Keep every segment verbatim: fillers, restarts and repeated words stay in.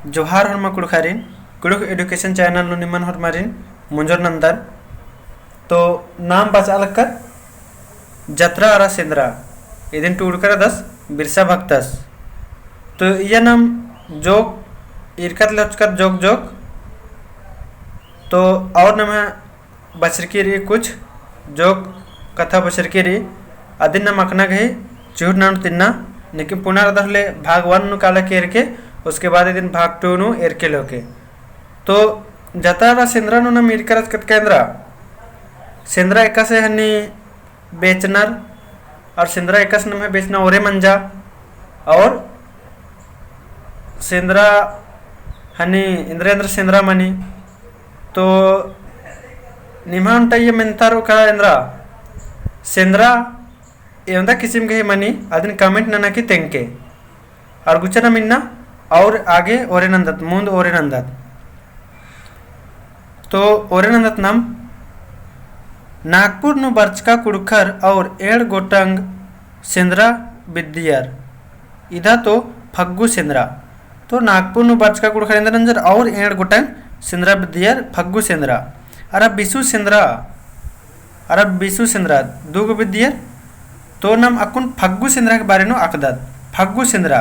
जोहार होरमा कुँड़ुख़ारिन, कुँड़ुख़ education channel नू निमन होरमारिन मुंजोर नन्दर। तो नाम बाचआ लक्कर जतरा अरा सेंदरा, इदिन टूड़कर दस बिरसा भक्तस। तो इया नाम जोक इरकत लचकर जोक जोक। तो और नम्है बछरकी रई कुछ जोक कत्था बछरकी रई, अदिन नाम अखना गही चिहुट ननोत इन्ना, लेकिन पुना रअदर होले भाग one नू काला केरके, उसके बाद इदिन भाग two नू एरके लोके। तो जतरा अरा सेंदरा नू नाम इरकर अचकत का एन्दरा, सेंदरा एकासे हनी बेचनर, और सेंदरा एकासे नम्है बेचना ओरे मंजा, और सेंदरा हनी एन्दरा एन्दरा सेंदरा मनी। तो निम्है ओन्टा इया मेन्तारो का एन्दरा सेंदरा एवंदा किसिम गही मनी, अदिन comment नना की तेंगके। और गुचना मिन्ना और आगे ओरे नन्दत, मुन्द ओरे नन्दत। तो ओरे नन्दत नाम नागपुर नू बरचका कुँड़ुख़र और एंड़ गोटंग सेंदरा बिद्दियर। इदा तो फग्गु सेंदरा। तो नागपुर नू बरचका कुँड़ुख़र एन्दर नंजर और एंड़ गोटंग सेंदरा बिद्दियर फग्गु सेंदरा। अरा बिसु सेंदरा, अरा बिसु सेंदरा, दू गो बिद्दियर। तो नाम अक्कुन फग्गु सेंदरा के बारे नू अख़दत। फग्गु सेंदरा।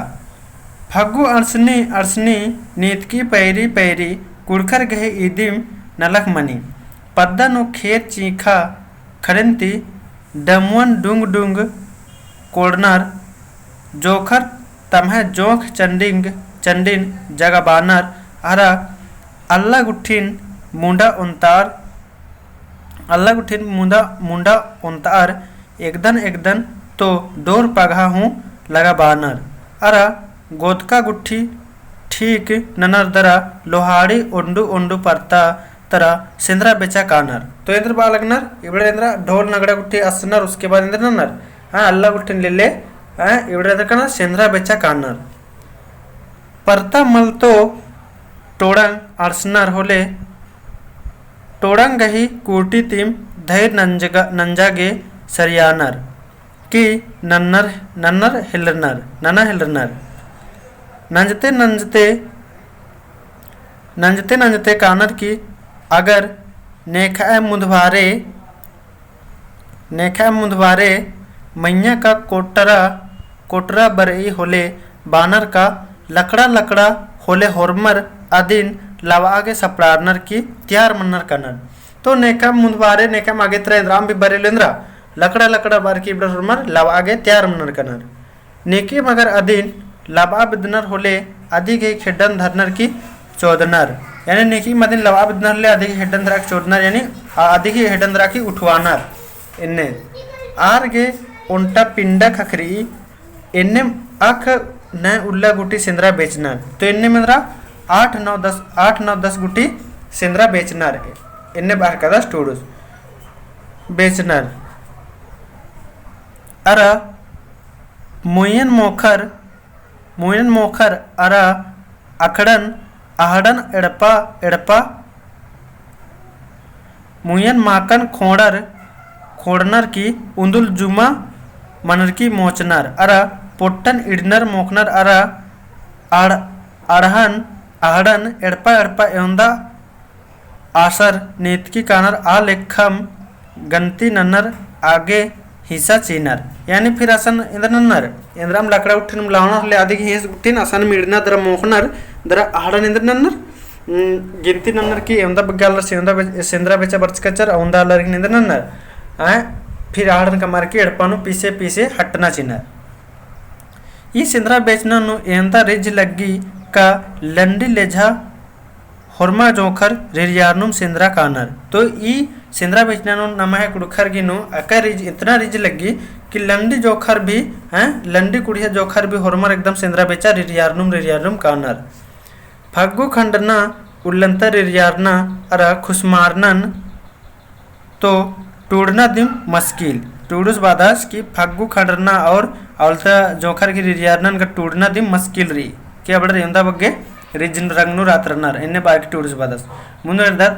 फग्गु अंड़सनी, अंड़सनी नीतकी पैरी, पैरी कुँड़ुख़र गही इदिम नलख मनी। पद्दा नू खेत चींख़ा खड़ेन्ती डमुअन डुंग, डुंग कोड़नर जोंख़र तम्है जोंख़ चंडिंग, चंडिन जगाबानर अरा अल्ला गुट्ठिन मुंडा ओन्तार, अल्ला गुट्ठिन मुंडा, मुंडा ओन्तार एकदन, एकदन तो डोर पगहा हूँ लगाबानर। अरा गोदका गुट्ठी ठीक ननर दरा लोहाड़ी ओंडु, ओंडु परता तरा सेंदरा बेचा कानर। तो एन्दर बआ लगनर, इबड़ा एन्दरा ढोल नगड़ा गुट्ठी असनर, उसके बाद एन्दर ननर, हाँ, अल्ला गुट्ठिन लेले, हाँ, इबड़ा एन्दर कानर, सेंदरा बेचा कानर। परता मल तो टोड़ंग अंड़सनर होले, टोड़ंग गही कूटी तिम धैर नंजगा, नंजा गे सरियानर। कि नन्नर, नन्नर हेलरनर, नना हेलरनर। नंजते नंजते, नंजते नंजते कानर कि अगर नेखय मुंधवारे, नेखय मुंधवारे मइय्याँ का कोटरा, कोटरा बरई होले बानर का लकड़ा लकड़ा होले होरमर अदिन लवआ गे सपड़ारनर कि तियार मन्नर कानर। तो नेखय मुंधवारे, नेखय मागे तरा एन्दराम भी बरे लेन्दरा, लकड़ा लकड़ा बअर की इबड़ा होरमर लवआ गे तियार मन्नर कानर। नेकिम अगर अदिन लबआ बिदनर होले अदी गही खेड्डन धरनर की चोदनर। यानी नेकिम अदिन लबआ बिदनर होले अदी गही खेड्डन धरआ की चोदनर, यानी आ-, अदी गही खेड्डन धरआ की उठवानर। एन्ने आर गे ओन्टा पिंडा खखरी, एन्ने अख नय उल्ला गुटी सेंदरा बेचनर। तो एन्ने मेंदरा आठ नौ दस, आठ नौ दस गुटी सेंदरा बेचनर। एन्ने बअर कादस टूड़ुस बेचनर। अरा मुयन मोखर, मुयन मोखर अरा अखड़न अहड़न एड़पा एड़पा मुयन माकन खोंड़र खोंड़नर की उन्दुल जुमा मनर की मोचनर अरा पोट्टन इड़नर मोखनर अरा अड़-, अड़हन अहड़न एड़पा एड़पा एवंदा आसर नेतकी कानर आ लेखम गन्ती नन्नर आगे हिस्सा चीनर। यानी फिर असन एन्देर नन्नर, एन्देरम लकड़ा गुट्ठिन लावनर होले अदी गही हिस्सा गुट्ठिन असन मिड़ना दरा मोखनर, दरा अहड़न एन्देर नन्नर, उम, गिनती नन्नर की एवंदा बग्गे आलर सेंदरा बे-, सेंदरा बेचा बरचका चिचर, अवंदा आलर की एन्देर नन्नर। आय, फिर अहड़न कमअर की एड़पा नू पीसे पीसे हटना चीनर। ई सेंदरा बेचना नू एवंदा रिझ लग्गी का लंडी लेझा होरमा जोंखर रिरियारनुम सेंदरा कानर। तो ई सेंदरा बेचना नू नम्है कुँड़ुख़र गे नू अका रिझ, इतना रिझ लग्गी कि लंडी जोंखर भी, हैं, लंडी कुड़िया जोंखर भी होरमर एकदम सेंदरा बेचा रिरियारनुम, रिरियारनुम कानर। फग्गु खंडना उल्लन्ता रिरियारना अरा खुसमारनन तो टूड़ना दिम मस्किल। टूड़ुस बादस कि फग्गु खंडरना और अउलता जोंखर की रिरियारनन का टूड़ना दिम मस्किल रई। कि अबड़र एवंदा बग्गे रिझ रंग नू रातरनर, एन्ने बार की टूड़ुस बादस। मुन्द एरदत,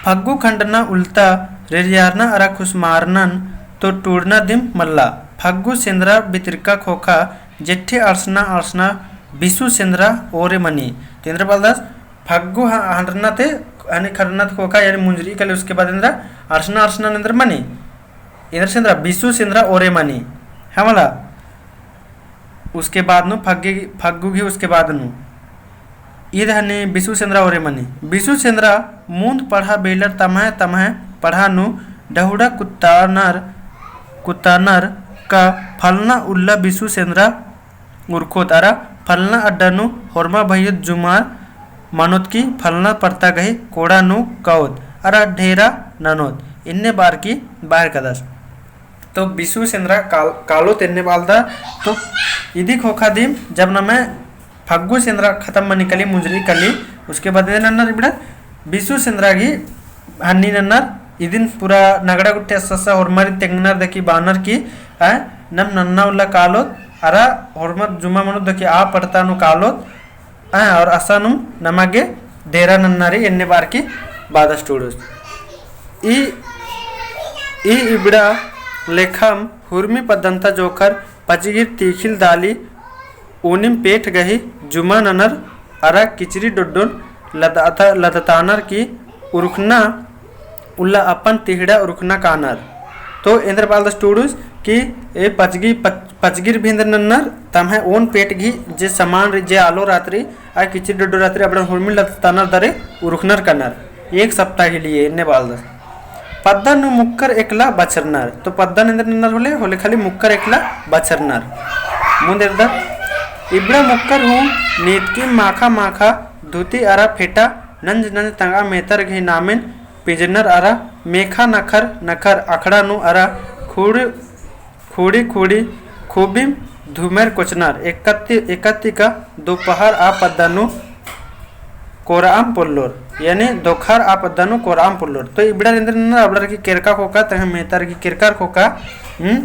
फग्गु खंडना उल्लता रिरियारना अरा खुसमारनन तो टूड़ना दिम मल्ला। फग्गु सेंदरा बितरिका ख़ोख़ा जेठे अड़सना, अड़सना बिसु सेंदरा ओरे मनी। तो एन्देर बलदस फग्गु ह-, हंडरना ते, हनी खंडरना ते ख़ोख़ा, यानी मुंजरी कली, उसके बाद एन्देर अड़सना, अड़सना एन्देर मनी। एन्देर सेंदरा, बिसु सेंदरा ओरे मनी। है मला? उसके बाद नू फग्गे-, फग्गु गही उसके बाद नू। ईद हनी बिसु सेंदरा ओरे मनी। बिसु सेंदरा मुन्द पड़हा बेलर तम्है तम्है पड़हा नू डहुड़ा कुत्तानर, कुत्तानर का फलना उल्ला बिसु सेंदरा उरखोत अरा फलना अड्डा नू होरमा भइयोत जुमार मनोत की फलना परता गही कोड़ा नू काओत अरा ढेरा ननोत एन्ने बार की बाहर कदस। तो बिसु सेंदरा काल-, कालोत एन्ने बालदा। तो इदी ख़ोख़ा दिम जब नम्है फग्गु सेंदरा खतम मनी कली, मुंजरी कली, उसके बाद एन्देर नन्नर इबड़ा बिसु सेंदरा गही हन्नी नन्नर। इदिन पूरा नगड़ा गुट्ठी अस्सा अस्सा होरमारिन तेंगनर दकी बानर की, आ, नम नन्ना उल्ला कालोत, अरा होरमा जुमा मनोत दकी आ पड़ता नू कालोत, आ, और असानुम नमा गे डेरा नन्ना रई एन्ने बार की बादस टूड़ुस। ई, ई इबड़ा लेखम हुरमी पद्दन्ता जोंख़र पचगिर तीखिल दाली ओनिम पेट गही जुमा ननर अरा किचरी डोड्डोन लदता-, लदतानर की उरखना उल्ला अपन तिहड़ा उरखना कानर। तो एन्देर बालदस टूड़ुस कि ए पचगी, पच-, पचगिर भी एन्देर नन्नर, तम्है ओन पेट गही जे समान रई, जे आलो रात रई, आ किचरी डोड्डो रात रई, अबड़न हुरमी लदतानर दरे उरखनर कानर। एक सप्ताह के लिए एन्ने बालदस। पद्दा नू मुक्कर एकला बछरनर। तो पद्दा नू एन्देर नन्नर होले, होले खाली मुक्कर एकला बछरनर। मुन्द एरदत, इबड़ा मुक्कर हूँ नीतकी माखा माखा धुती अरा फेटा नंज नंज तंगआ मेतर गही नामेन पिंजरनर अरा मेखा नखर नखर अखड़ा नू अरा खुड़ खुड़ी खुड़ी खूबिम धुमेर कोचनर। एकत्ती, एकत्ती का दोपहर आ पद्दा नू कोरआम पोल्लोर, यानी दोखर आ पद्दा नू कोरआम पोल्लोर। तो इबड़ार एन्देर नन्नर अबड़ार की केरका ख़ोख़ा, तंग्है मेतर की केरकर ख़ोख़ा, हम्म?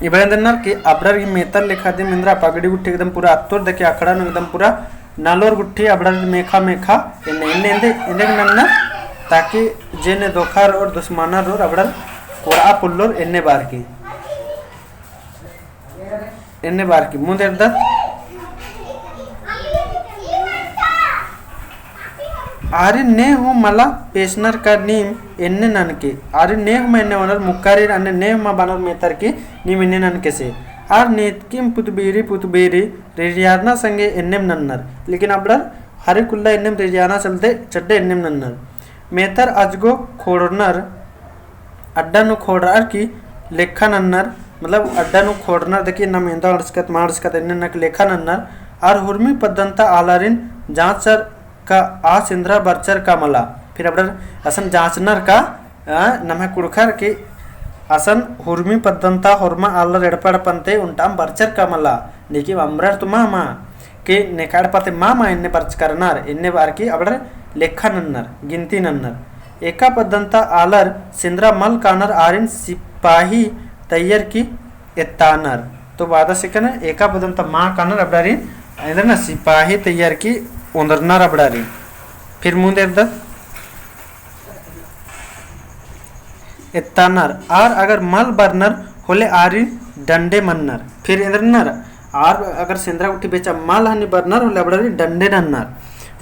इबड़ार एन्देर नन्नर कि अबड़ार की मेतर लेखा दिम एन्देर पगड़ी गुट्ठी एकदम पूरा अत्तोर दकी अखड़ा नू एकदम पूरा नलोर गुट्ठी अबड़ार मेखा मेखा एन्ने, एन्ने, एन्ने, एन्ने नन्नर, ताकि जे ने दोखर और दुश्मनर और अबड़ार कोरआ पोल्लोर एन्ने बार की। एन्ने बार की मुन्द एरदत। आरिन ने हूँ मला पेसनर का नीम एन्ने ननके। आरिन ने हूँ एन्ने ओनर मुक्कारिन अन्ने ने हूँ मा बानर मेतर की नीम एन्ने ननके से। आर नीतकिम पुतबीरी पुतबीरी रिरियारना संगे एन्नेम नन्नर। लेकिन अबड़र हरे कुल्ला एन्नेम रिरियारना चलते चड्डे एन्नेम नन्नर। मेतर अजगो खोड़नर अड्डा नू खोड़रअर की लेखा नन्नर, मतलब अड्डा नू खोड़नर देखिए नम एन्दा अंड़सकत मा अंड़सकत एन्ने ननर की लेखा नन्नर। आर हुरमी पद्दन्ता आलारिन जाँचर का आ सेंदरा बरचर का मला। फिर अबड़र असन जाँचनर का, अ, नम्है कुँड़ुख़र की असन हुरमी पद्दन्ता होरमा आलर एड़पा एड़पन्ते ओन्टाम बरचर का मला। लेकिन अम्बरर तो मा मा, के नेका एड़पा ती मा मा एन्ने बरचकरनर, एन्ने बार की अबड़र लेखा नन्नर, गिनती नन्नर। एका पद्दन्ता आलर सेंदरा मल कानर आरिन सिपाही तैयर की एत्तानर। तो बादस एकन एका पद्दन्ता मा कानर अबड़ारिन, एन्देर ना सिपाही तैयर की ओन्दरनर अबड़ारिन। फिर मुन्द एरदत एत्तानर, आर अगर मल बरनर होले आरिन डंडे मन्नर। फिर एन्देर नन्नर, आर अगर सेंदरा गुट्ठी बेचा मल हनी बरनर होले अबड़ारिन डंडे नन्नर।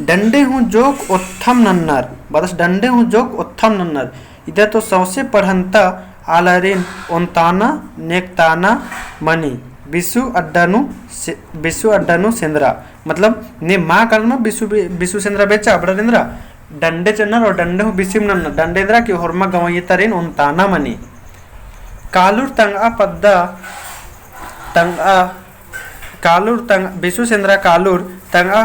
डंडे हूँ जोक ओत्थम नन्नर, बादस डंडे हूँ जोक ओत्थम नन्नर। इदा तो सौंसे पड़हन्ता आलारिन ओन्ताना नेकताना मनी बिसु अड्डा नू से-, बिसु अड्डा नू सेंदरा। मतलब ने मा कालमा बिसु बे-, बिसु सेंदरा बेचा अबड़ार एन्देरा डंडे चन्नर और डंडे हूँ बिसिम नन्नर। डंडे एन्देरा कि होरमा गवैयतारिन ओन्ताना मनी। कालुर तंगआ पद्दा, तंगआ, कालुर तंग-, बिसु सेंदरा कालुर तंगआ,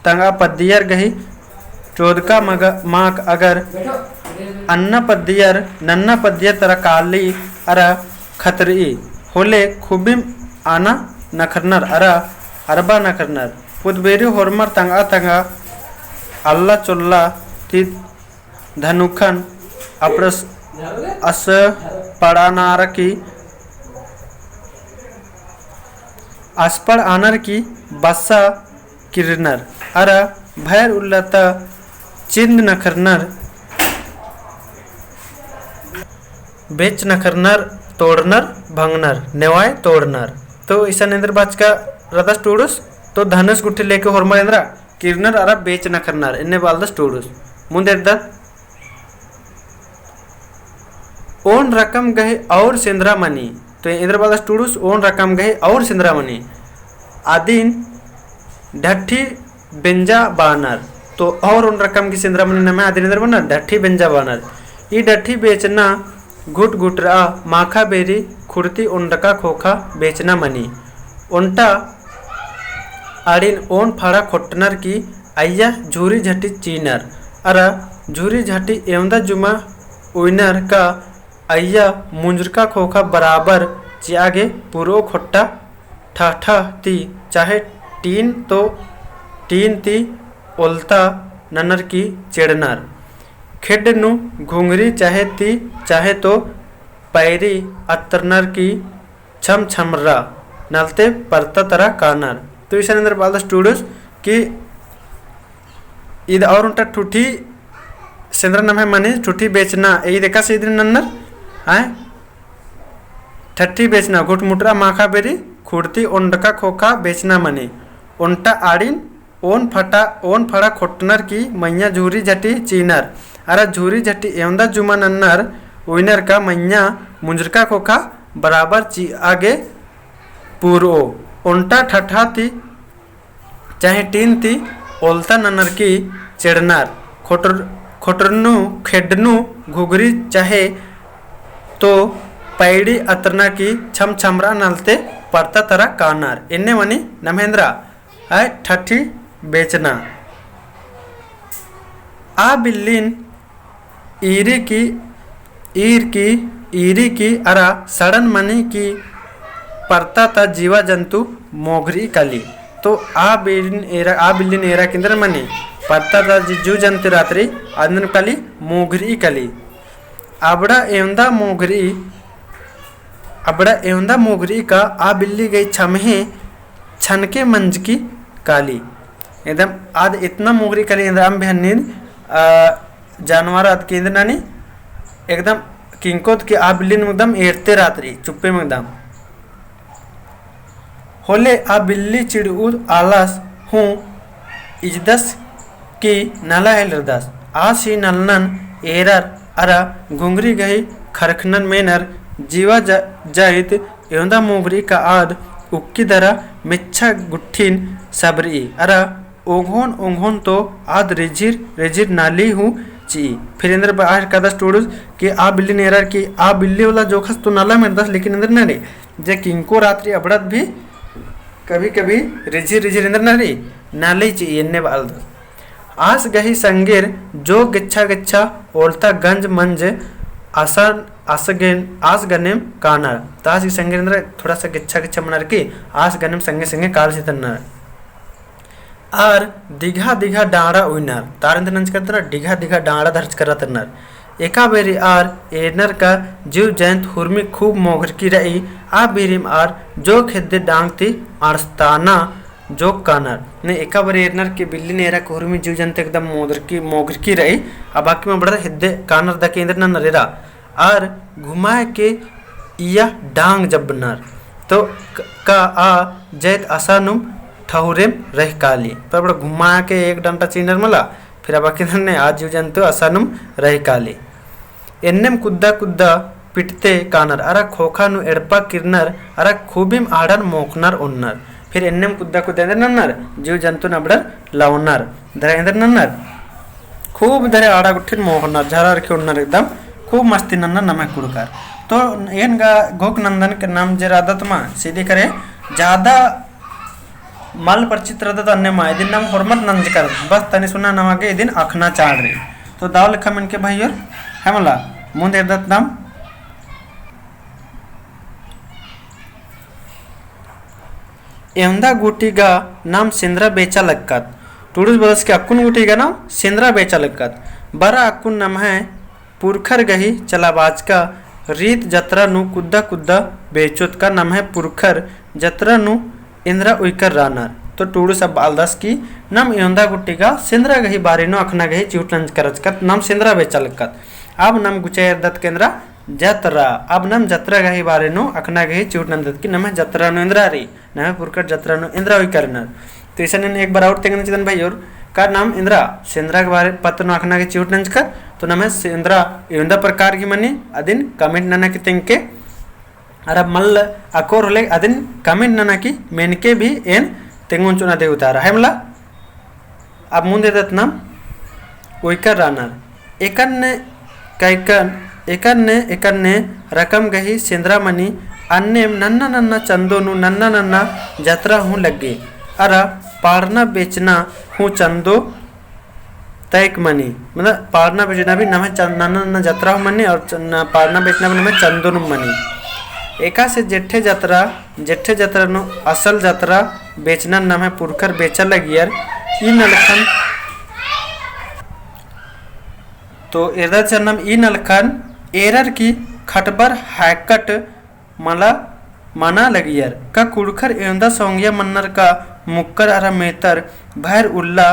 तंगआ पद्दियर गही चोदका मग-, माक अगर अन्ना पद्दियर, नन्ना पद्दियर तरा काली अरा खतरई होले खुबिम आना नखरनर अरा अरबा नखरनर। पुतबेरी होरमर तंगआ तंगआ अल्ला चोल्ला ती धनुखन अपरस अस पड़ानार की, असपड़ आनर की बस्सा किरनर अरा भैर उल्ला ता चिन्द नखरनर, बेच नखरनर, तोड़नर, भंगनर, नेवाय तोड़नर। तो इसन एन्देर बाचका रअदस टूड़ुस। तो धनुष गुट्ठी लेके होरमर एन्दरा किरनर अरा बेचना खरनर, एन्ने बआलदस टूड़ुस। मुन्द एरदत ओन रकम गही और सेंदरा मनी। तो एन्दरा बआलदस टूड़ुस ओन रकम गही और सेंदरा मनी। अदिन ढट्ठी बेंजा बानर। तो और ओन रकम गही सेंदरा मनी नम्है अदिन एन्दरा बअनर ढट्ठी बेंजा बानर। ई ढट्ठी बेचना घुट घुटरआ माखा बेरी खुड़ती ओंडका खोखा बेचना मनी। ओन्टा आड़िन ओन फड़ा खोट्टनर की अइया झूरी झटी चीनर। अरा झूरी झटी एवंदा जुमा उइनर का अइया मुंजरका खोखा बराबर चिआ गे पुरओ खोट्टा ठहठा ती चाहे टीन तो टीन ती ओलता ननर की चेड़नर। खेड्ड नू घुंघरी चाहे ती चाहे तो पैरी अतरनर की छम छमरा नलते परता तरा कानर। तो इसन एन्दरा बआलदस टूड़ुस कि ईद और ओन्टा ठुठी सेंदरा नम्है मनी ठुठी बेचना, ईद एकासे इदिन नन्नर, आय? ठट्ठी बेचना, घुटमुटरा माखा बेरी, खुड़ती ओंडका खोखा बेचना मनी। ओन्टा आड़िन, ओन फटा, ओन फड़ा खोट्टनर की मइय्याँ झूरी झटी चीनर। अरा झूरी झटी एवंदा जुमा नन्नर, उइनर का मइय्याँ मुंजरका खोखा बराबर चिआ गे पुरओ। ओन्टा ठठा ती चाहे टीन ती ओलता ननर की चेड़नर। खोटर, खोटरनू, खेड्डनू, घुघरी चाहे तो पैड़ी अतरना की छम छमरा नलते परता तरा कानर। एन्ने मनी नम्है एन्दरा आय ठट्ठी बेचना। आ बिल्लिन ईरी की, ईर की, ईरी की अरा सड़न मनी की परता ता जीवा जंतु मोघरी काली। तो आ बिल्लिन एरा, आ बिल्लिन एरा की एन्दर मनी परता ता जी-, जीव जंतु रातरी आदन काली मोघरी काली। अबड़ा एवंदा मोघरी, अबड़ा एवंदा मोघरी का आ बिल्ली गई छमहे छनके मंजकी काली। एकदम आद इतना मोघरी काली, एकदम अम्बे हन्निन, आ, जानवर आद की एन्दर नानी एकदम किंकोत की आ बिल्लिन एकदम एरते रातरी चुप्पे में एकदम। होले आ बिल्ली चिड़उर आलस हूँ इजदस की नला हेलरदस। आस ही नलनन एरर अरा घुंघरी गही खरखनन मेनर जीवा जा-, जाइत एवंदा मोघरी का आद उक्की दरा मेच्छा गुट्ठिन सबरी अरा ओंघोन ओंघोन तो आद रिझिर रिझिर नाली हूँ चिई। फिर एन्दर बअर कादस टूड़ुस कि आ बिल्लिन एरर की आ बिल्ली वाला जोखस तो नाला मेरदस, लेकिन एन्दर नानी जे किंको रातरी अबड़त भी कभी कभी रिझिर रिझिर एन्दर नानी नाली चिई एन्ने बआलदस। आस गही संगेर जो गेच्छा गेच्छा ओलता गंज मंज आसन आस गन-, आस गनेम कानर। तो आस गही संगेर एन्दर थोड़ा सा गेच्छा गेच्छा मनर की आस गनेम संगे संगे काल सितनर। आर दिघा दिघा डाँड़ा उइनर, तार एन्दर नंजकर तरनर, दिघा दिघा डाँड़ा धरचकर तरनर। एका बेरी आर एरनर का जीव जैंत हुरमी खूब मोघरकी रई, आ बीरिम आर जो खेद्दे डांग ती आड़स्ताना जोक कानर। ने एका बेरी एरनर के बिल्ली ने एरा के हुरमी जीव जैंत एकदम मोदरकी, मोघरकी रई, आ बाकी में बड़र हेद्दे कानर दके एन्दर ननर एरा। आर घुमाए के इया डांग जब्बनर। तो क-, का आ जैत असानुम ठहुरेम रह काली। पर बड़ा घुमाए के एक डंडा चीनर मला, फिर अब अकिदन ने आ जीव जंतु असानुम रह काली। एन्नेम कुद्दा कुद्दा पिटते कानर, अरा खोखा नू एड़पा किरनर, अरा खूबिम आड़न मोखनर ओन्नर। फिर एन्नेम कुद्दा कुद्दा एन्दर नन्नर, जीव जंतुन अबड़र लवनर। धरे एन्दर नन्नर, खूब धरे आड़ा गुट्ठिन मोखनर, झरर के ओन्नर एकदम, खूब मस्ती नन्नर नम्है कुँड़ुख़र। तो एन गा घोख नंदन के नाम जे रअदत मा, सीधी करे, ज्यादा मल परिचित रअदत अन्ने मा, इदिन नाम होरमत नंजकर, बस तनी सुना नमा गे इदिन अख़ना चाड़ रई। तो दव लेखा मेनके भइयोर, है मला, मुन्द एरदत नाम। एवंदा गूटी गा नाम सेंदरा बेचा लक्कत। टूड़ुस बअदस के अक्कुन गूटी गा नाम सेंदरा बेचा लक्कत। बरा अक्कुन नम्है पुरखर गही चलाबाचका रीत जतरा नू कुद्दा कुद्दा बेचोत का नम्है पुरखर जतरा नू एन्दरा उइकर रअनर। तो टूड़ुस अब बअलदस कि नाम एवंदा गूटी गा सेंदरा गही बारे नू अख़ना गही चिहुट नंजकर रहचकत, नाम सेंदरा बेचा लक्कत। अब नाम गुचा एरदत के एन्दरा जतरा, अब नाम जतरा गही बारे नू अख़ना गही चिहुट नंजदत कि नम्है जतरा नू एन्दरा रई, नम्है पुरखर जतरा नू एन्दरा उइकर रअनर। इसन एन एक बार और तेंगना चिदन भइयोर, का नाम एन्दरा सेंदरा के बारे पत्त नू अख़ना गे चिहुट नंजकर, तो नम्है सेंदरा एवंदा प्रकार की मनी, अदिन comment नना की तेंगके, अरा मल अख़ोर होले अदिन comment नना की मेनके भी एन तेंगोन चुना दे उतारा है मला। अब मुन्द एरदत नाम उइकर रानर। एकन्ने कैकन, एकन्ने, एकन्ने रकम गही सेंदरा मनी, अन्नेम नन्ना नन्ना चंदो नू नन्ना नन्ना जतरा हूँ लग्गे। अरा पाड़ना बेचना हूँ चंदो तैक मनी। मतलब पाड़ना बेचना भी नम्है चन-, नन्ना नन्ना जतरा हूँ मनी और च-, न-, पाड़ना बेचना भी नम्है चंदो नू मनी। एकासे जेठे जतरा, जेठे जतरा नू असल जतरा बेचना नम्है पुरखर बेचा लगियर। ई नलखन तो एरदत चन्नम ई नलखन एरर की खटबर हैकट मला मना लगियर। का कुँड़ुख़र एवंदा सौंगिया मन्नर का मुक्कर अरा मेतर भैर उल्ला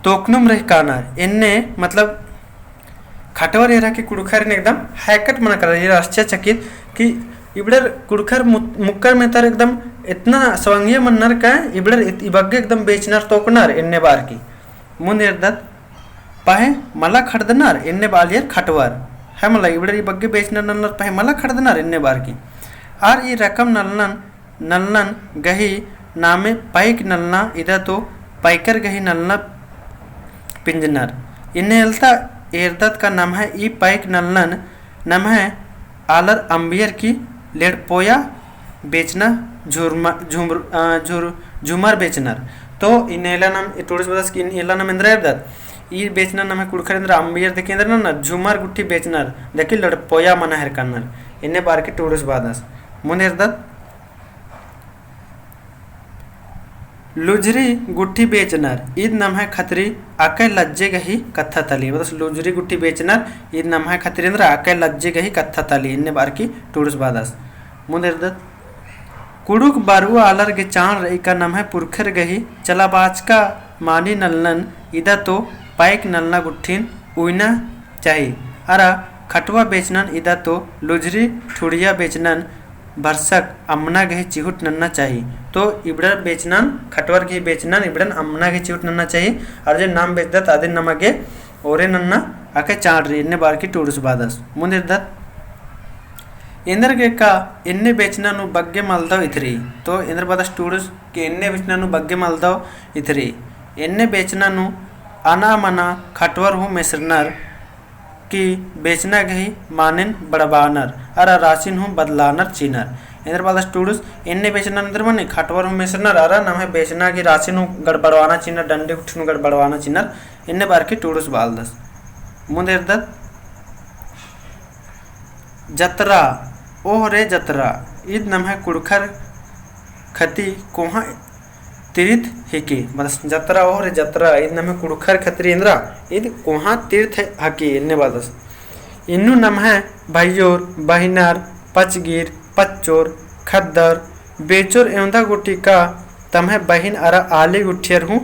तोकनुम रही कानर। एन्ने मतलब खटवर एरा की कुँड़ुख़रिन एकदम हैकट मना कानर, एरा आश्चर्यचकित कि इबड़र कुँड़ुख़र मु-, मुक्कर मेतर एकदम एतना सौंगिया मन्नर का इबड़र इत-, इबग्गे एकदम बेचनर तोकनर एन्ने बार की। मुन्द एरदत पहें मला खड़दनर एन्ने बालियर खटवर। है मला इबड़र इबग्गे बेचनर नलनर पहें मला खड़दनर एन्ने बार की। आर ई रकम नलनन, नलनन गही नामे पैक नलना इदा तो पैकर गही नलना पिंजनर। एन्ने एलता एरदत का नम्है ई पैक नलनन नम्है आलर अम्बियर की लेड़पोया बेचना झुरमा-, झुमर-, अ, झुर-, झुमर बेचनर। तो इन्नेला नाम, ई टूड़ुस बअदस कि इन्नेला नाम एन्दरा एरदत। ई बेचना नम्है कुँड़ुख़र एन्दरा अम्बियर देखी एन्दरा ना, झुमर गुट्ठी बेचनर, देखी लेड़पोया मना हेरकानर। एन्ने बार की टूड़ुस बअदस। मुन्द एरदत। लुझरी गुट्ठी बेचनर, ईद नम्है खतरी अकय लज्जे गही कत्था तली। बअदस लुझरी गुट्ठी बेचनर, ईद नम्है खतरी एन्दरा अकय लज्जे गही कत्था तली, एन्ने बार की टूड़ुस बअदस। मुन्द एरदत। कुँड़ुख़ बरऊ आलर गे चाड़ रई का नम्है पुरखर गही चलाबाचका मानी नलनन इदा तो पैक नलना गुट्ठिन उइना चाही। अरा खटवा बेचनन इदा तो लुझरी ठुड़िया बेचनन भरसक अम्मना गही चिहुट नन्ना चाही। तो इबड़र बेचनन, खटवर गही बेचनन इबड़न अम्मना गही चिहुट नन्ना चाही। अरा जे नाम बेचदत अदिन नमा गे ओरे नन्ना अकय चाड़ रई, एन्ने बार की टूड़ुस बअदस। मुन्द एरदत। एन्देरगे का एन्ने बेचना नू बग्गे मलदव इथरी। तो एन्देर बअदस टूड़ुस कि एन्ने बेचना नू बग्गे मलदव इथरी। एन्ने बेचना नू अना मना खटवर हूँ मेसरनर कि बेचना गही मानेन बड़बानर, अरा रासिन हूँ बदलानर चिनर। एन्देर बअदस टूड़ुस एन्ने बेचना नू एन्देर मनी खटवर हूँ मेसरनर, अरा नम्है बेचना गही रासिन हूँ गड़बड़वाना चिनर, डंडी गुट्ठिन हूँ गड़बड़वाना चिनर, एन्ने बार की टूड़ुस बअदस। मुन्द एरदत। जतरा, ओह रे जतरा, ईद नम्है कुँड़ुख़र खती कोहाँ तीर्थ हिके। बअदस जतरा, ओह रे जतरा, ईद नम्है कुँड़ुख़र खतरी एन्दरा, ईद कोहाँ तीर्थ हके, एन्ने बअदस। इन्नु नम्है भइयोर, बहिनर, पचगिर, पच्चोर, खद्दर, बेचोर एवंदा गुट्ठी का तम्है बहिन अरा आली गुट्ठियर हूँ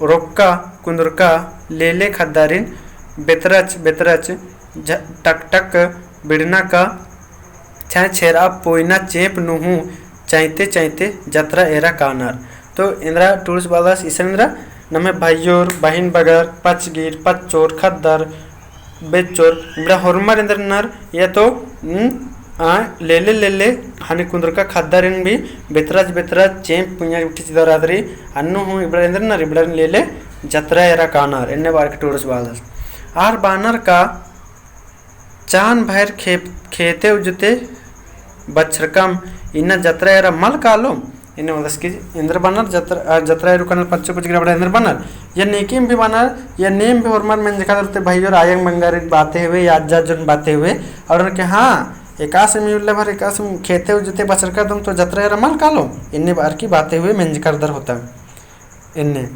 रोक्का, कुन्दुरका, लेले खद्दारिन बेतरच, बेतरच, झ-, टकटक, बिड़ना का, छै छेरा, पोइना, चेंप नू हूँ चैते, चैते जतरा एरा कानर। तो एन्दरा टूड़ुस बअदस इसन एन्दरा नम्है भइयोर, बहिन बगर, पचगिर, पच्चोर, खद्दर, बेचोर, इबड़ा होरमर एन्देर नर, या तो, उम, आ, लेले, लेले, हनी कुन्दुरका खद्दारिन भी बेतरच, बेतरच, चेंप पुइया गुट्ठी चिदर आदरी, अन्नु हूँ इबड़ा एन्देर नर, इबड़ा लेले, जतरा एरा कानर, एन्ने बार की टूड़ुस बअदस। आर बानर का चान भैर खे-, खेते उजते बछरकम इन्ना जतरा एरा मल कालोम, एन्ने बअदस कि एन्देर बअनर जतरा, अ, जतरा एरा कानर पच्चो पचगिर इबड़ा एन्देर बअनर, या नेकेम भी बअनर, या नेम भी होरमर मेंजका दरते भइयोर आयंग बंगारिन बाते हुए, या अज्जा अज्जन बाते हुए, और के हाँ, एकासे मी उल्ला भर एकासे खेते उजते बछरका दुम तो जतरा एरा मल कालोम, एन्ने बार की बाते हुए मेंजका दर होता। एन्ने।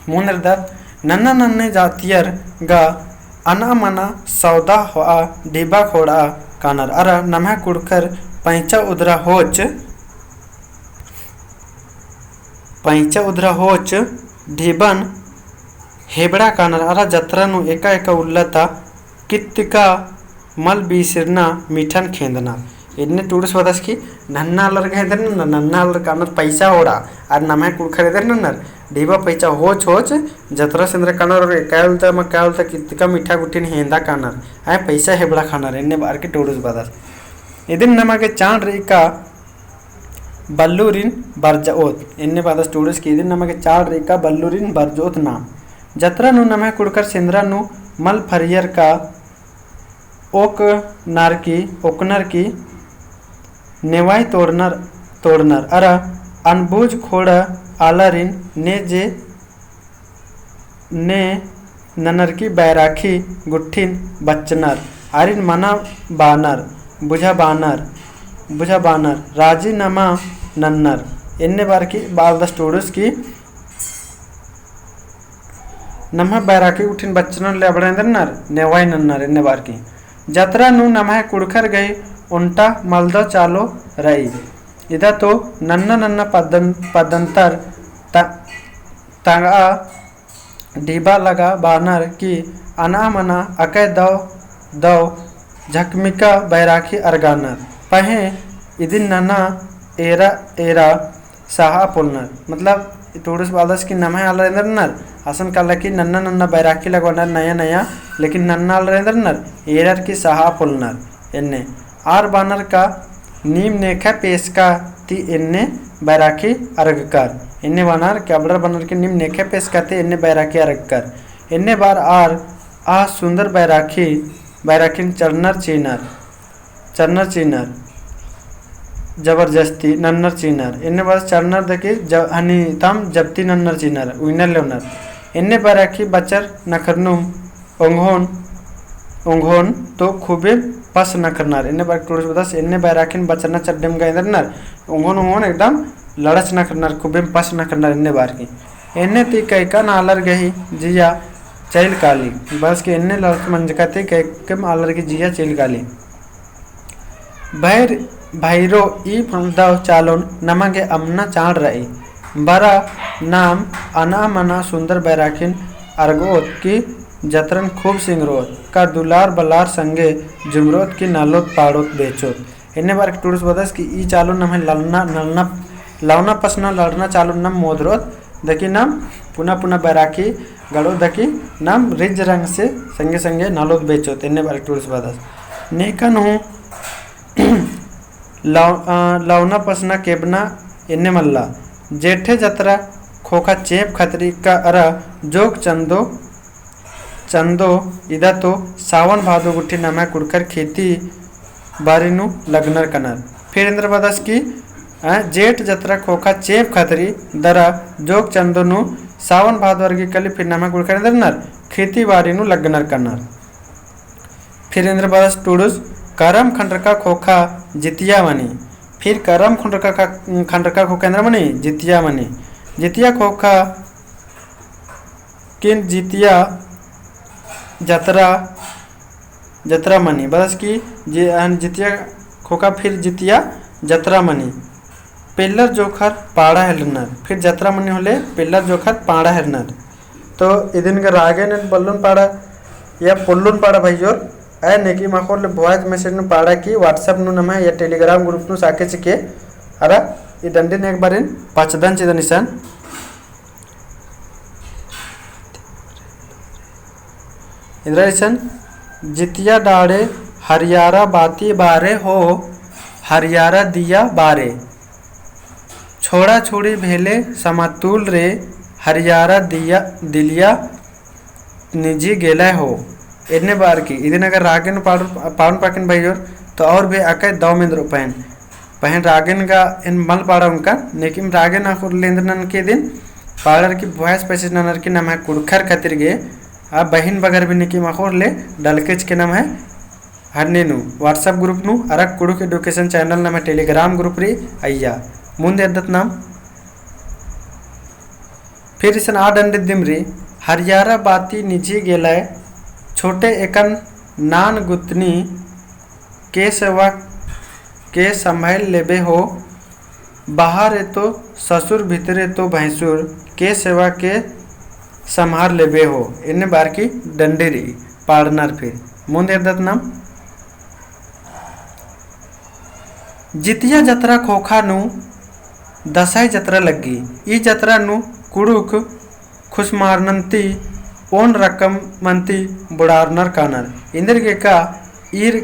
मुन्द एरदत नन्ना नन्ने जातियर गा अना मना सौदा होआ ढिबा खोड़ा कानर अरा नम्है कुँड़ुख़र पैंचा उदरा होच, पैंचा उदरा होच ढिबन हेबड़ा कानर अरा जतरा नू एका एका उल्ला ता कित्तिका मल बीसरना मीठन खेंदना। एन्ने टूड़ुस बअदस कि नन्ना आलर गा एन्देर नन्नर, नन्ना आलर कानर पैसा ओड़ा, अरा नम्है कुँड़ुख़र एन्देर नन्नर, ढिबा पैसा होच होच जतरा सेंदरा कानर, और एकायलता मकायलता कितका मीठा गुट्ठिन हेंदा कानर, आय पैसा हेबड़ा कानर, एन्ने बअर की टूड़ुस बअदस। इदिन नमा गे चाड़ रई का बल्लूरिन बरजओत, एन्ने बअदस टूड़ुस कि इदिन नमा गे चाड़ रई का बल्लूरिन बरजओत नाम। जतरा नू नम्है कुँड़ुख़र सेंदरा नू मल फरियर का ओकनर की, ओकनर की नेवाई तोड़नर, तोड़नर, अरा अनबुझ ख़ोंड़आ आलारिन ने जे ने ननर की बैराखी गुट्ठिन बच्चनर, आरिन मना बानर, बुझा बानर, बुझा बानर, राजी नमा नन्नर, एन्ने बअर की बअदस टूड़ुस की नम्है बैराखी गुट्ठिन बच्चनर ले अबड़ा एन्देर नन्नर, नेवाई नन्नर, एन्ने बअर की। जतरा नू नम्है कुँड़ुख़र गही ओन्टा मलदव चालो रई। इदा तो नन्ना नन्ना पद्दन-, पद्दन्तर त-, तंगआ ढिबा लगा बानर कि अना मना अकय दव दव झकमिका बैराखी अरगानर। पहें इदिन नना एरा एरा साहा पोलनर। मतलब, टूड़ुस बअदस कि नम्है आलर एन्देर नन्नर, असन काला कि नन्ना नन्ना बैराखी लगवानर नया नया, लेकिन नन्ना आलर एन्देर नन्नर, एरर की साहा पोलनर। एन्ने आर बानर का नीम नेखय पेसका ती एन्ने बैराखी अरगकर। एन्ने बानर कि अबड़र बानर कि नीम नेखय पेसका ती एन्ने बैराखी अरगकर। एन्ने बअर आर आ सुन्दर बैराखी, बैराखिन चढ़नर चिअनर, चढ़नर चिअनर, जबरदस्ती नन्नर चिअनर। एन्ने बअदस चढ़नर दकी ज-, हनी तम जब्ती नन्नर चिअनर, उइनर लेवनर। एन्ने बैराखी बचर नखरनुम ओंगोन, ओंगोन तो खूबे पस नखरनर। एन्ने बअर की टूड़ुस बअदस, एन्ने बैराखिन बचरना चड्डेम गा एन्देर नन्नर, ओंगोन, ओंगोन एकदम लड़च नखरनर, खूबे पस नखरनर एन्ने बअर की। एन्ने ती कैकन आलर गही जिया चइल काली, बअदस कि एन्ने लड़च मंजका ती कैकन आलर गही जिया चइल काली। भैर-, भैरो ई मलदव चालोन नमा गे अम्मना चाड़ रई। बरा नाम अना मना सुन्दर बैराखिन अरगओत की जतरन खूब सिंगरओत का दुलार बलार संगे जुमरओत की नलोत पाड़ोत बेचोत। एन्ने बअर की टूड़ुस बअदस कि ई चालोन नम्है लड़ना, लड़ना, लवना पसना लड़ना चालोन नम मोदरओत, दकी नम पुना पुना बैराखी गड़ओत दकी नम रिज रंग से संगे संगे नलोत बेचोत। एन्ने बअर की टूड़ुस बअदस। नेकन हूँ लव-, अ, लवना पसना केबना एन्ने मल्ला। जेठे जतरा ख़ोख़ा चेंप खतरी का अरा जोग चंदो, चंदो इदा तो सावन भादो गुट्ठी नम्है कुँड़ुख़र खेती बारी नू लगनर कनर। फिर एन्देर बअदस कि, अ, जेठ जतरा ख़ोख़ा चेंप खतरी दरा जोग चंदो नू सावन भादो अरगी काली फिर नम्है कुँड़ुख़र एन्देर नन्नर खेती बारी नू लगनर कनर। फिर एन्देर बअदस टूड़ुस, करम खंडरका ख़ोख़ा जितिया मनी। फिर करम खंडरका ख-, खंडरका ख़ोख़ा एन्देर मनी, जितिया मनी। जितिया ख़ोख़ा किन जितिया जतरा, जतरा मनी। बअदस कि जे-, अन जितिया ख़ोख़ा फिर जितिया जतरा मनी। पेल्लर जोंख़र पाड़ा हेलरनर। फिर जतरा मनी होले पेल्लर जोंख़र पाड़ा हेलरनर। तो इदिन गा रागेन एन बल्लुन पाड़ा या पोल्लुन पाड़ा भइयोर, अय नेकिम अख़ोर ले voice message नू पाड़ा की WhatsApp नू नम्है या Telegram group नू साके चिके, अरा ई डंडिन एक बारिन पचदन चिदन इसन। इन्द्रा इसन, जितिया डाड़े हरियारा बाती बारे हो, हरियारा दिया बारे। छोड़ा छोड़ी भेले समातुल रे, हरियारा दिया, दिलिया निजी गेलय हो। एन्ने बार की, इदिन अगर रागेन पाड़-, पाड़न पाकिन भइयोर, तो और भी अकय दव मेंदरो पहें। पहें रागेन गा एन मल पाड़ा उनका, नेकिम रागेन अख़ोर ले एन्देर ननके इदिन, पाड़र की voice message ननर की नम्है कुँड़ुख़र खतिर गे, आ बहिन बगर भी नेकिम अख़ोर ले डलके चिके नम्है हन्ने नू, WhatsApp group नू, अरा कुँड़ुख़ education channel नम्है Telegram group रई अइय्या। मुन्द एद्दत नाम। फिर इसन आ डंडी दिम रई, हरियारा बाती निजी गेलय, छोटे एकन नान गुतनी के सेवा के संभाल लेबे हो, बाहर एतो ससुर भितरे तो भैंसुर के सेवा के सम्हार लेबे हो। एन्ने बार की डंडी रई पाड़नर फिर। मुन्द एद्दत नाम। जितिया जतरा ख़ोख़ा नू दसई जतरा लग्गी। ई जतरा नू कुँड़ुख़ खुसमारनन ती ओन रकमन ती बोड़ारनर कानर। एन्देरगेका ईर,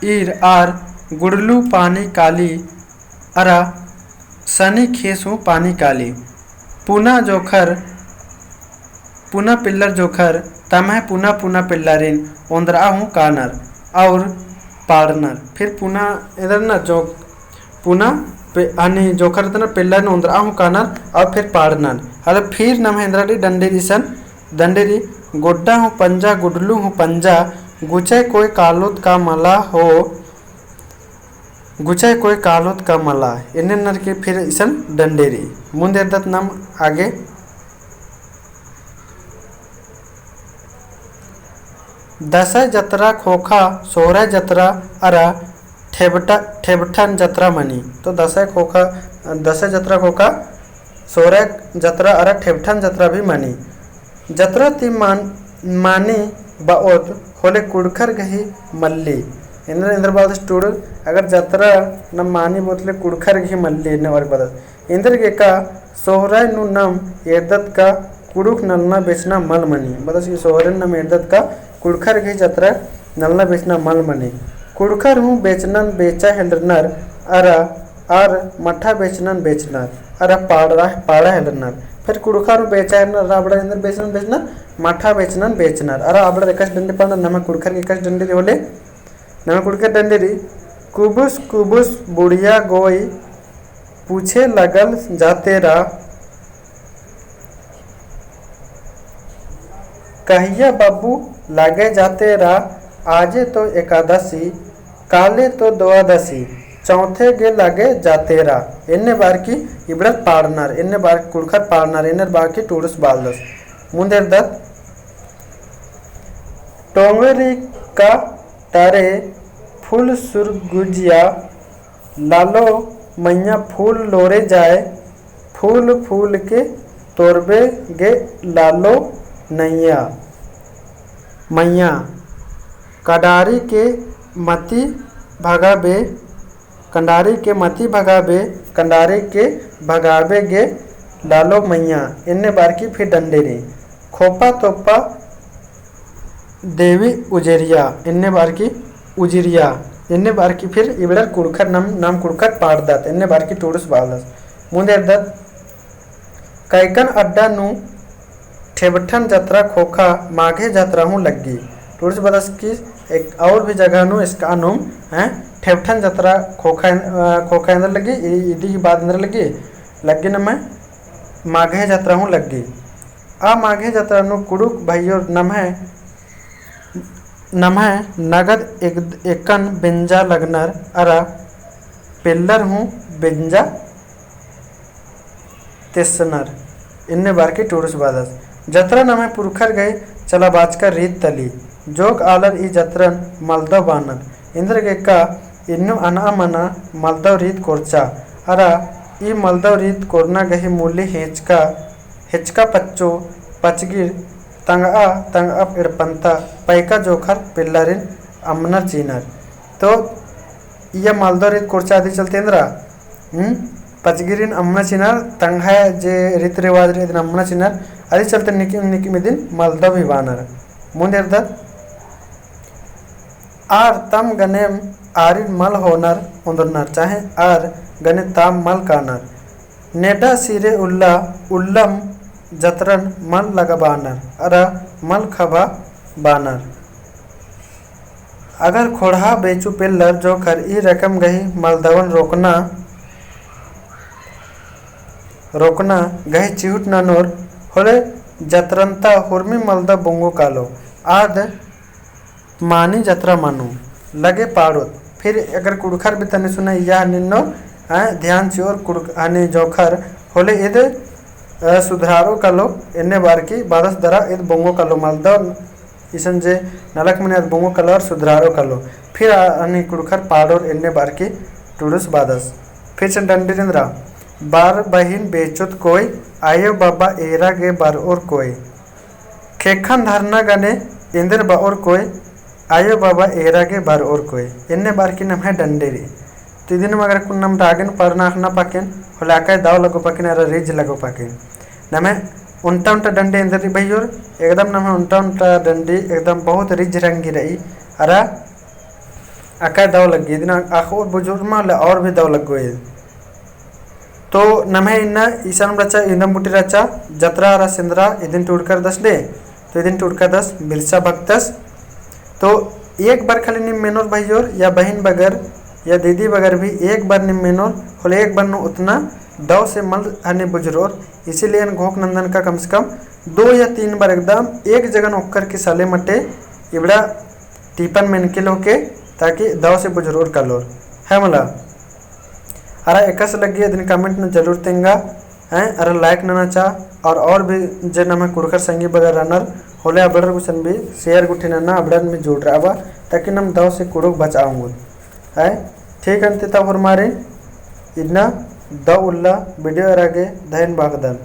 ईर आर गुड़लू पानी काली अरा सनी खेस हूँ पानी काली। पुना जोंख़र पुना पिल्लर जोंख़र तम्है पुना पुना पिल्लरिन ओन्द्रआ हूँ कानर और पाड़नर। फिर पुना एन्देर ना जो पुना पे-, हनी जोंख़र तना पिल्लरिन ओन्द्रआ हूँ कानर और फिर पाड़नर। अरे फिर नम्है एन्द्रा रई डंडी रई इसन डंडी रई। गोड्डा हूँ पंजा, गुडलू हूँ पंजा, गुचय कोय कालोत का मला हो, गुचय कोय कालोत का मला। एन्ने नर की फिर इसन डंडी रई। मुन्द एरदत नाम आगे। दसई जतरा ख़ोख़ा, सोहरई जतरा अरा ठेबटा-, ठेबठन जतरा मनी। तो दसई ख़ोख़ा, दसई जतरा ख़ोख़ा, सोहरई जतरा अरा ठेबठन जतरा भी मनी। जतरा ती मान-, मानी बओत होले कुँड़ुख़र गही मल्ली। एन्देर, एन्देर बअदस टूड़ुस, अगर जतरा नम मानी बओत होले कुँड़ुख़र गही मल्ली, एन्ने बार बअदस। एन्देरगेका सोहरई नू नम एरदत का कुँड़ुख़ नलना बेचना मल मनी। बअदस कि सोहरई नू नम एरदत का कुँड़ुख़र गही जतरा नलना बेचना मल मनी। कुँड़ुख़र हूँ बेचनन बेचा हेलरनर अरा आर मठा बेचनन बेचनर, अरा पाड़ा, पाड़ा हेलरनर। फिर कुँड़ुख़र हूँ बेचा हेलरनर, अरा अबड़र एन्देर बेचनन बेचनर, मठा बेचनन बेचनर। अरा अबड़र एकासे डंडी पाड़नर, नम्है कुँड़ुख़र गही एकासे डंडी रई होले, नम्है कुँड़ुख़र डंडी रई। कुबुस कुबुस बुढ़िया गोई पूछे लगल जातेरा, कहिया बब्बू लागे जातेरा, आजे तो एकादशी, काले तो द्वादशी, चौथे गे लागे जातेरा। एन्ने बार की इबड़र पाड़नर, एन्ने बार कुँड़ुख़र पाड़नर, एन्ने बार की टूड़ुस बअदस। मुन्द एरदत, टोंगरी का टारे फूल सुरगुजिया, लालो मइय्याँ फूल लोरे जाए, फूल फूल के तोरबे गे लालो नइया मइय्याँ, कडारी के मती भगाबे, कंडारी के मती भगाबे, कंडारी के भगाबे गे लालो मइय्याँ। एन्ने बार की फिर डंडी रई। खोपा तोपा देवी उजेरिया, एन्ने बार की उजिरिया, एन्ने बार की फिर इबड़र कुँड़ुख़र नाम, नाम कुँड़ुख़र पाड़दत, एन्ने बार की टूड़ुस बअदस। मुन्द एरदत, कैकन अड्डा नू ठेबठन जतरा ख़ोख़ा माघे जतरा हूँ लग्गी। टूड़ुस बअदस कि एक और भी जगह नू एसका नुम, हैं, ठेबठन जतरा ख़ोख़ा, अ, ख़ोख़ा एन्देर लग्गी, इ-, इदी ही बाद एन्देर लग्गी, लग्गी नम्है माघे जतरा हूँ लग्गी। आ माघे जतरा नू कुँड़ुख़ भइयोर नम्है, नम्है नगद एक-, एकन बेंजा लगनर अरा पेल्लर हूँ बेंजा तेसनर। एन्ने बार की टूड़ुस बअदस। जतरा नम्है पुरखर गही चलाबाचका रीत तली। जोक आलर ई जतरन मलदव बानर। एन्देरगेका इन्नु अनआ मना मलदव रीत कोरचा। अरा ई मलदव रीत कोरना गही मूली हेंचका, हेंचका पच्चो, पचगिर, तंगआ, तंगआ एड़पन्ता, पैका जोखर पेल्लरिन अम्मनर चिअनर। तो इया मलदव रीत कोरचा अदी चलते एन्दरा, हम्म, पचगिरिन अम्मना चिअनर, तंगआ जे रीत रिवाज रई अदिन अम्मना चिअनर, अदी चलते निकिम निकिम इदिन मलदव भी बानर। मुन्द एरदत, आर तम गनेम आरिन मल होअनर ओन्दरनर, चाहे आर गने ताम मल कानर। नेडा सिरे उल्ला उल्लम जतरन मल लगाबानर, अरा मल खबाबानर। अगर खोड़हा बेचू पेल्लर जोखर ई रकम गही मलदवन रोकना, रोकना गही चिहुट ननोर होले जतरन्ता हुरमी मलदव बोंगो कालो। आद मानी जतरा मनो लगे पाड़ोत। फिर अगर कुँड़ुख़र भी तनी सुना इया हनी नू, हैं, ध्यान चिओर कुँड़ुख़-, हनी जोखर होले इद, अ, सुधरारो कालो, एन्ने बार की बादस दरा इद बोंगो कालो मलदव इसन जे नलख मने अद बोंगो कालो और सुधरारो कालो। फिर आ, हनी कुँड़ुख़र पाड़ोर एन्ने बार की टूड़ुस बादस। फिर चन डंडी एन्दरा, बार बहिन बेचोत कोई, आयो बाबा एरा गे बरओर कोई। ख़ेक्खन धरना गने एन्देर बओर कोय, आयो बाबा एरा गे बरओर कोय। एन्ने बार की नम्है डंडी रई। तो इदिन मगर कुन नम रागेन पढ़ना अख़ना पाकेन, होले अकय दव लगो पाकेन, अरा रिझ लगो पाकेन। नम्है ओन्टा ओन्टा डंडी एन्देर रई भइयोर, एकदम नम्है ओन्टा ओन्टा डंडी एकदम बहुत रिझ रंगी रई, अरा अकय दव लग्गी, इदिन अख़ोर बुझुर मा होले और भी दव लग्गो ए। तो नम्है इन्ना इसन रहचा, इन्दम बूटी रहचा, जतरा अरा सेंदरा, इदिन टूड़कर दस ले, तो इदिन टूड़कर दस बिरसा भक्तस। तो एक बार खाली नीम मेनोर भइयोर या बहिन बगर या दीदी बगर भी एक बार नीम मेनोर, होले एक बार नू उतना दव से मल हने बुझुरोर, इसीलिए एन घोख नंदन का कम से कम दो या तीन बार एकदम एक जगन ओक्कर की साले मटे इबड़ा टीपन मेनके लोके, ताकि दव से बुझुरोर कालोर, है मला। अरा एकासे लग्गी अदिन comment नू जरूर तेंगा, हैं, अरा like नना चा, और, और भी जे नम्है कुँड़ुख़र संगी बगर रअनर, होले अबड़र गुसन भी share गुट्ठी नना, अबड़न भी जुड़रआ बआ, ताकि नम दव से कुँड़ुख़ बचआ ओंगोत, हैं। ठीक अन्ती तब होरमारिन इन्ना दव उल्ला video एरा गे धइन बअदन।